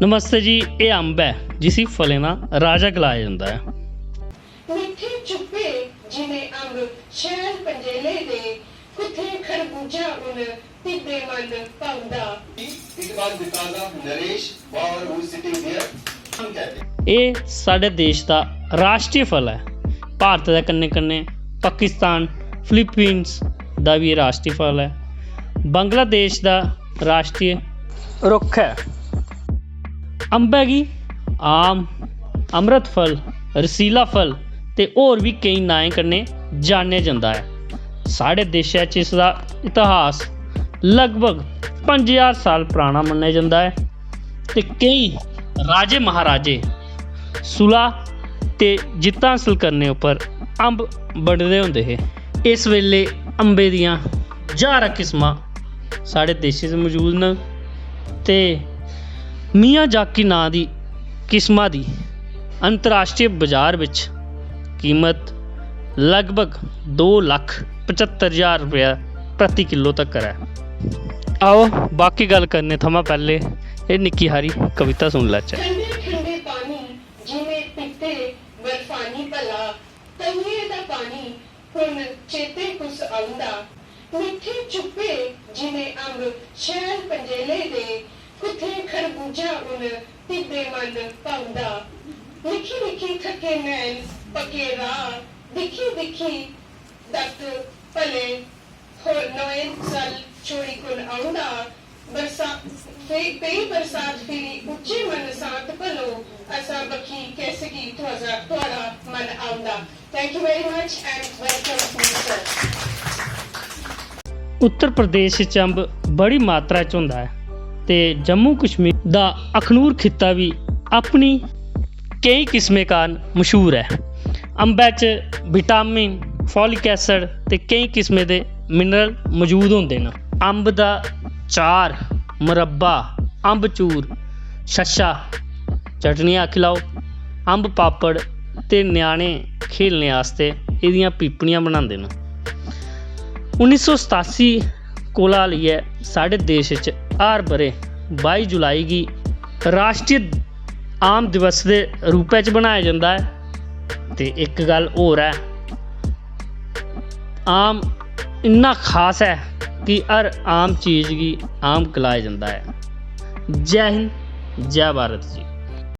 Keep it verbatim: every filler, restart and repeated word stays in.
नमस्ते जी, एह् अम्ब ऐ जिसी फलें दा राजा गलाया जंदा ऐ। मिट्ठे चुप्पे जिमें अम्ब शैल पंजेले दे, कुत्थें खरबूजा उन तिब्बे मन भांदा। It was because of Naresh Bhawan who is sitting there. हम कहते एह् साढ़े देश दा राश्ट्री फल ऐ। भारत दे कन्नै कन्नै पाकिस्तान, फिलीपीन्स दा बी एह् राश्ट्री फल ऐ। बंगलादेश दा राश्ट्री रुक्ख ऐ। अम्बै गी आम, अमृत फल, रसीला फल ते होर बी केईं नाएं कन्नै जानेआ जंदा ऐ। साढ़े देशै च इसदा इतिहास लगभग पंज ज्हार साल पराना मन्नेआ जंदा ऐ ते केईं राजे महाराजे सुलह ते जित्तां हासल करने उप्पर अम्ब बंडदे होंदे हे। इस बेल्ले अम्बे दियां ज्हारां किस्मां साढ़े देशै च मजूद न ते मियाजाकी नांऽ दी किस्मा दी अंतर्राश्ट्री बजार बिच कीमत लगभग दो लक्ख पचत्तर ज्हार रपेआ प्रति किलो तक्कर ऐ। आओ, बाकी गल्ल करने थमां पैह्ले एह् निक्की हारी कविता सुनी लैचै। ठंडे ठंडे पानी जिमें पीते बर्फानी भला, तविये दा पानी हुन चेते कुस औंदा। मिट्ठे चुप्पे जिमें अम्ब शैल पंजेले दे, कुत्थें खरबूजा उन तिब्बे मन भांदा। निक्खी निक्खी थक्के नैन पक्के राह्, दिक्खी दिक्खी दत्त भले हो नोए सल छोड़ी कुन औंदा। बरसा-, पे-, पेई बरसात फिरी उच्चे मन सांत भलो, असां बक्खी कैसगी थुआजा-, थुआड़ा मन औंदा। Thank you very much and welcome, Minister. Uttar Pradesh च अम्ब बड़ी मात्रा च होंदा ऐ ते जम्मू कश्मीर दा अखनूर खित्ता बी अपनी केई किस्में कारण मशहूर ऐ। अम्बै च विटामिन, फॉलिक एसिड ते केई किस्में दे मिनरल मजूद होंदे न। अम्ब दा चार, मरब्बा, अम्ब चूर, छच्छा, चटनी आखी लैओ, अम्ब पापड़ ते ञ्याणे खेलने आस्तै एह्दियां पीपनियां बनांदे न। उन्नी सौ सतासी कोला लेइयै साढ़े देश च हर ब'रे बाई जुलाई गी राश्ट्री आम दिवस दे रूपै च बनाया जंदा ऐ। ते इक गल्ल होर ऐ, आम इन्ना खास ऐ कि हर आम चीज गी आम गलाया जंदा ऐ। जै हिंद, जै भारत जी।